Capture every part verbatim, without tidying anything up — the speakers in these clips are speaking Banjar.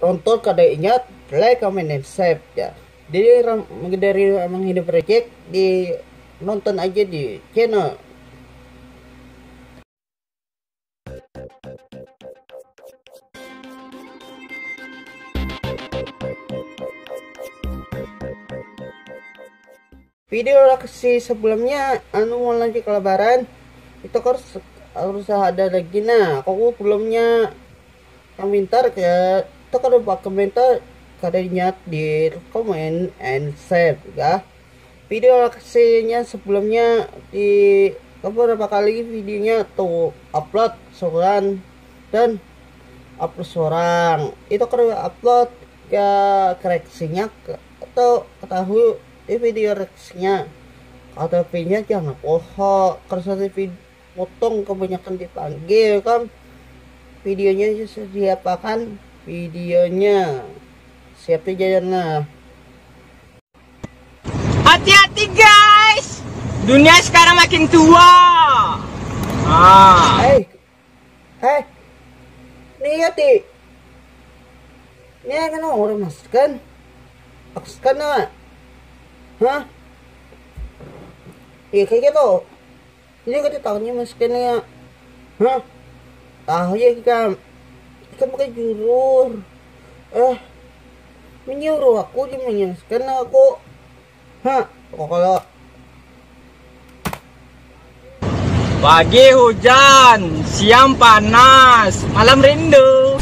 nonton kada ingat like, comment, and share ya. Jadi ram- dari Ramang Hidden Project di nonton aja di channel. Video reaksi sebelumnya anu mau lanjut ke lebaran itu harus harus ada lagi. Nah, aku belumnya komentar ke itu kada buat komentar kada ingat di comment and share ya. Video reaksinya sebelumnya di beberapa kali videonya tuh upload seorang dan upload seorang itu kada upload ya, koreksinya ke- atau ketahui di video reaksinya atau pinya jangan poho kersa di vid- potong kebanyakan dipanggil kan videonya sudah diapakan videonya siapnya jalan nah. Hati-hati guys, dunia sekarang makin tua. Ah. Hei, hei, ni ya ti, ni kan orang maskan, maskan apa? Hah? Iya kayak gitu. Ini kata tahunnya maskan ya. Hah? Tahu ya ikam. Ikam pakai jurur. Eh, menyuruh aku di maskan aku. Hah? Kok kalau Pagi hujan, siang panas, malam rindu.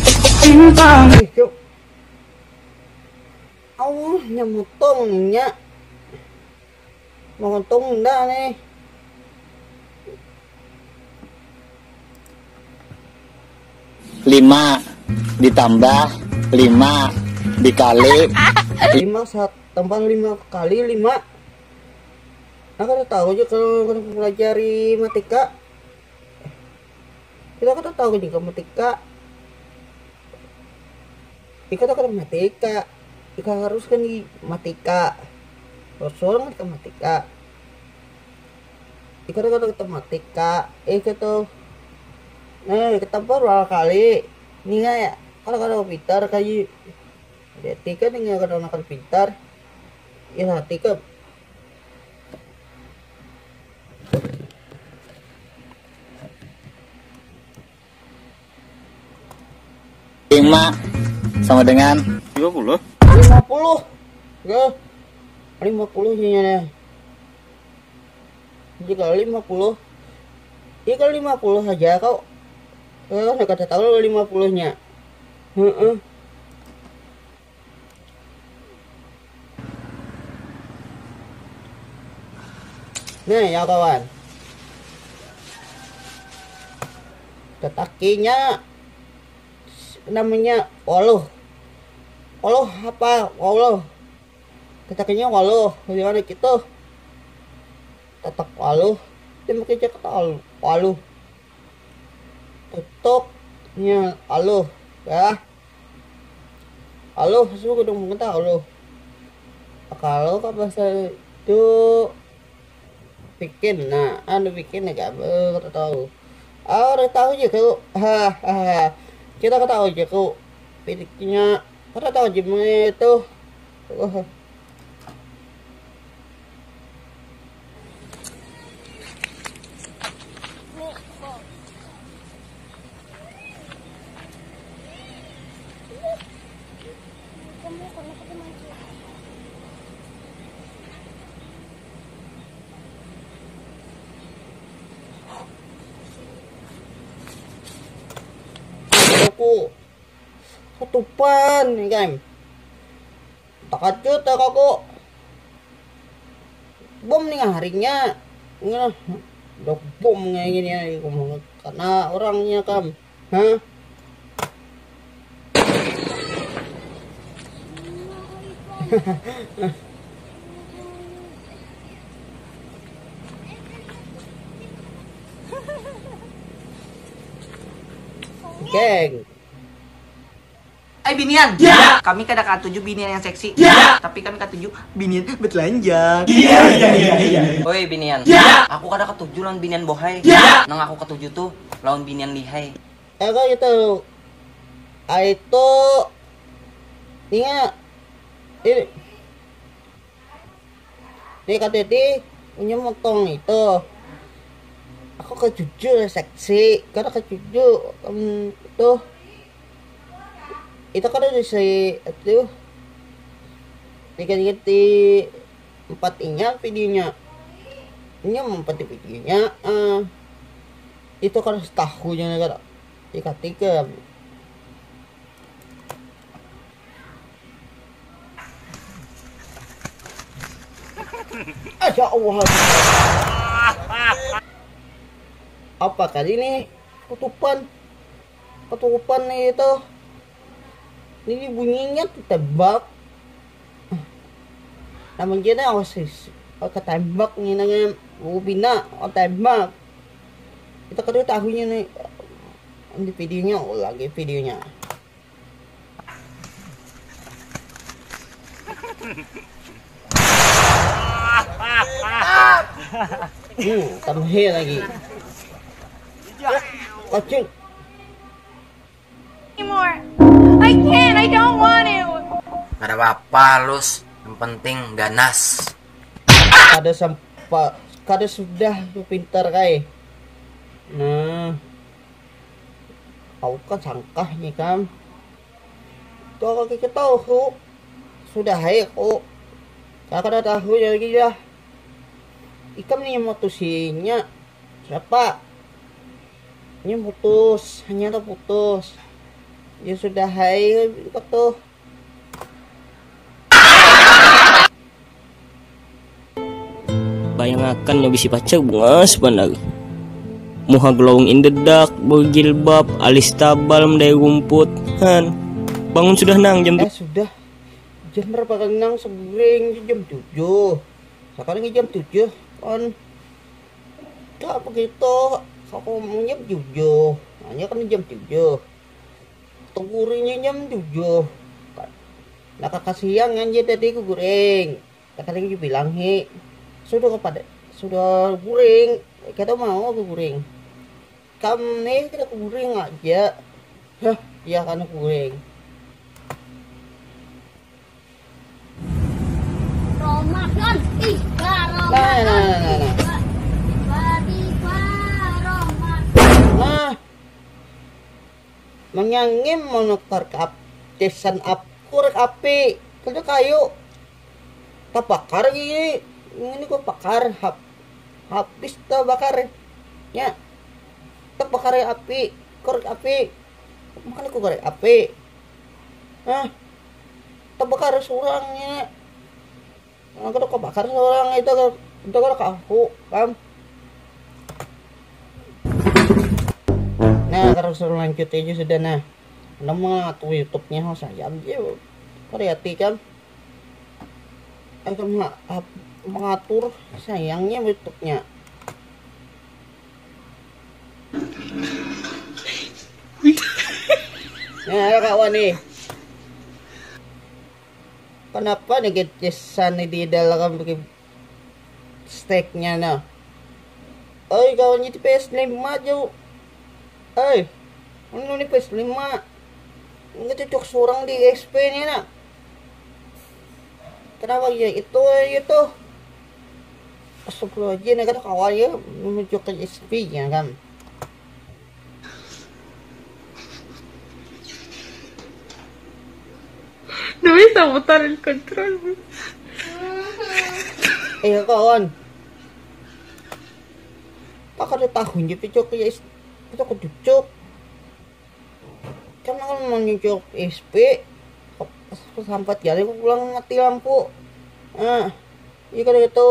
Aduh, nyamutongnya mau untung enggak nih. Lima ditambah lima dikali lima saat tambah lima kali lima. Nah, kada tahu aja kalau kada pelajari matika. Kita kada tahu juga matika. Ika kada matika. Ika harus kan di matika. Rasul kan matika. Ika kada kada matika. Eh, kita nah kita baru kali. Ninga ya. Kalau kada pintar kaji. Jadi kan ninga kada akan pintar. Ya, tika lima sama dengan dua puluh. Lima puluh. Ya. Lima puluh nya. Jika lima puluh. Jika lima puluh aja kau. Kalau kada tahu lima puluh nya. Heeh. Nih ya kawan. Tetakinya namanya waluh. Waluh apa? Waluh. Tetakinya waluh. Gimana gitu? Tetak waluh. Dia pakai jaket waluh. Tutupnya waluh. Ya. Halo, suku dong mengetahui lo. Kalau kau bahasa itu bikin, nah, anu bikin ya kak, eh, kau tahu. Ah, udah tahu aja kau, hahaha. Kita ketahui aja kau, biliknya, kau tahu aja itu. Oh. Aku ketupan nih kan. Takajut ya aku. Bom nih harinya. Nah, dok bom kayak gini ya. Karena orangnya kam. Hah? Geng. Eh binian, ya. Kami kada katuju binian yang seksi, ya. Tapi kami katuju binian betelanjang. Iya, iya, iya, iya. Oi binian, ya. Aku kada katuju lawan binian bohai, ya. Nang aku katuju tuh lawan binian lihai. Eh kok itu? Itu Nia, ini, nih, Kak Dedi punya motong itu. Aku kejuju seksi, karena kejuju, em, itu, itu kan ada si itu, ingat-ingat di empat inya videonya, ini empat di videonya, eh, itu kan setahunya kan, tiga-tiga. Masya Allah. Apa kali ini? Ketupan. Ketupan itu. Ini bunyinya tembak. Namun kita awas, ketembak ini nanya. Bina, oh, tembak. Kita kedua tahunya nih. Di videonya, oh, lagi videonya. Hmm, tambahin lagi. Kacil. Anymore. I can't. I don't want to. Kada apa-apa, Lus. Yang penting ganas. Kada sampa, kada sudah tu pintar kai. Nah, aku kan sangkah nih kan. Tuh, aku kita tahu. Sudah hai aku. Kakak kada tahu ya lagi ya. Ikam nih mutusinya. Siapa? Ini putus, hanya tuh putus. Ya sudah hai, ikam tuh. Bayangakan nya bisi pacar bungas banar. Muha glowing in the dark, berjilbab, alis tabal, mendai rumput. Han, bangun sudah nang, jam tu. Eh sudah. Jam berapa kan nang seguring? Jam tujuh. Sekarang jam tujuh. On. Tak begitu. Aku mau jam tujuh. Hanya kan jam tujuh. Tegurinya jam tujuh. Nah, kakak siang aja tadi aku goreng. Kakak lagi bilang hi. Sudah kepada sudah goreng. Kita mau aku goreng. Kam nih kita goreng aja. Hah, iya kan aku goreng. Ramadan tiba, Nah, nah, nah, nah, nah. Tiba-tiba Ramadan. Nah, manyangim menukar ke ap, desan ap, kurek api, kerja kayu, tabakar gini, ini gua bakar, hap, habis tabakar, ya, tabakar api, kurek api, makan aku kurek api, hah, tabakar surangnya. Aku tuh kebakar seorang itu ke itu ke aku kam. Nah, terus lanjut aja sudah nah. Nama tuh YouTube-nya saya aja variati kan. Aku mengatur sayangnya YouTube-nya. Nah, kawan nih. Kenapa nih kesan di dalam bikin steknya nah? Oi kawan itu P S lima aja. Oi, ini P S lima. Ini cocok seorang di S P nya nah. Kenapa ya itu itu? Astagfirullahaladzim, ya kan kawan ya menunjukkan S P nya kan. Demi sabutan kontrol. Eh kawan, tak ada tahun je picok ya is, picok keducuk. Kan aku mau nyucuk S P, aku sampat kali aku pulang mati lampu. Ah, iya kada itu.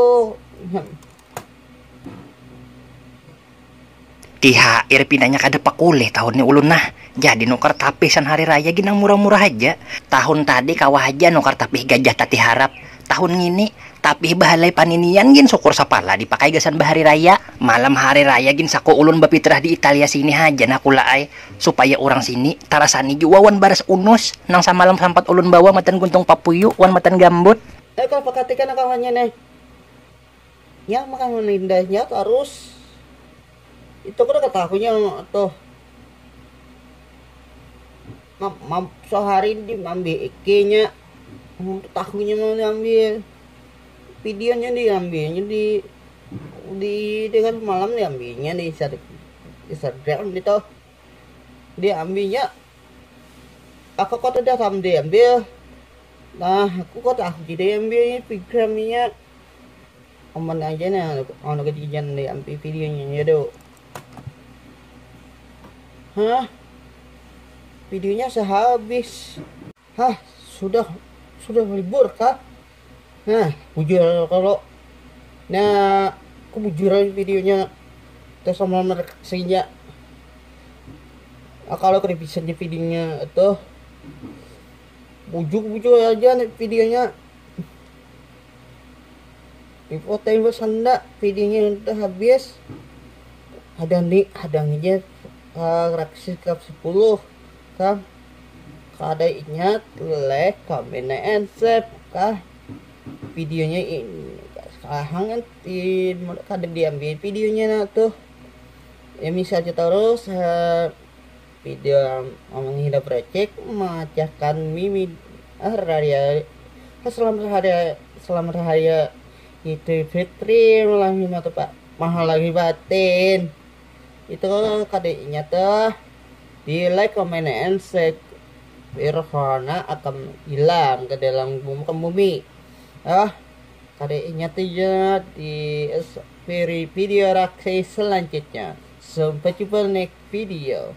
T H R pinanya kada pakulih tahun ni ulun nah. Jadi nukar tapih san hari raya gin nang murah-murah haja. Tahun tadi kawa haja nukar tapih gajah tatiharap. Tahun ngini tapih bahalai paninian gin sukur sapala dipakai gasan bahari raya. Malam hari raya gin saku ulun bapitrah di Italia sini haja nah kula ai. Supaya urang sini tarasani jua wan baras unus nang samalam sampat ulun bawa matan guntung papuyu wan matan gambut. Eh kalo pakatikan kawannya neh. Nya makan indahnya tarus. Itu kada katahunya tuh. Mam, mam, sehari di ambil ikenya. Tahunya mau diambil. Videonya diambilnya di di dengan malam diambilnya di Instagram itu. Diambilnya aku kok udah sama diambil. Nah, aku kok tahu jadi ambil pikirannya. Aman aja nih, anu kejadian diambil videonya ya do. Hah? Videonya sehabis. Hah, sudah sudah libur kah? Nah, bujur kalau nah aku bujur aja videonya. Terus sama reaksinya. Nah, kalau kena bisa di videonya itu bujuk-bujuk aja nih videonya. Info time sanda videonya udah habis. Ada nih, ada aja uh, reaksi ke sepuluh kan. Kada ingat like, comment, and share kah videonya ini. Salah hangan kada diambil videonya nah tuh. Ya misalnya terus uh, video menghina precek memecahkan mimi ah raya selamat hari selamat hari Idul Fitri malam mata pak mahal lagi batin itu kada ingat tuh di like comment and share Firhona akan hilang ke dalam bumi ah kada ingat aja di video reaksi selanjutnya sampai jumpa next video.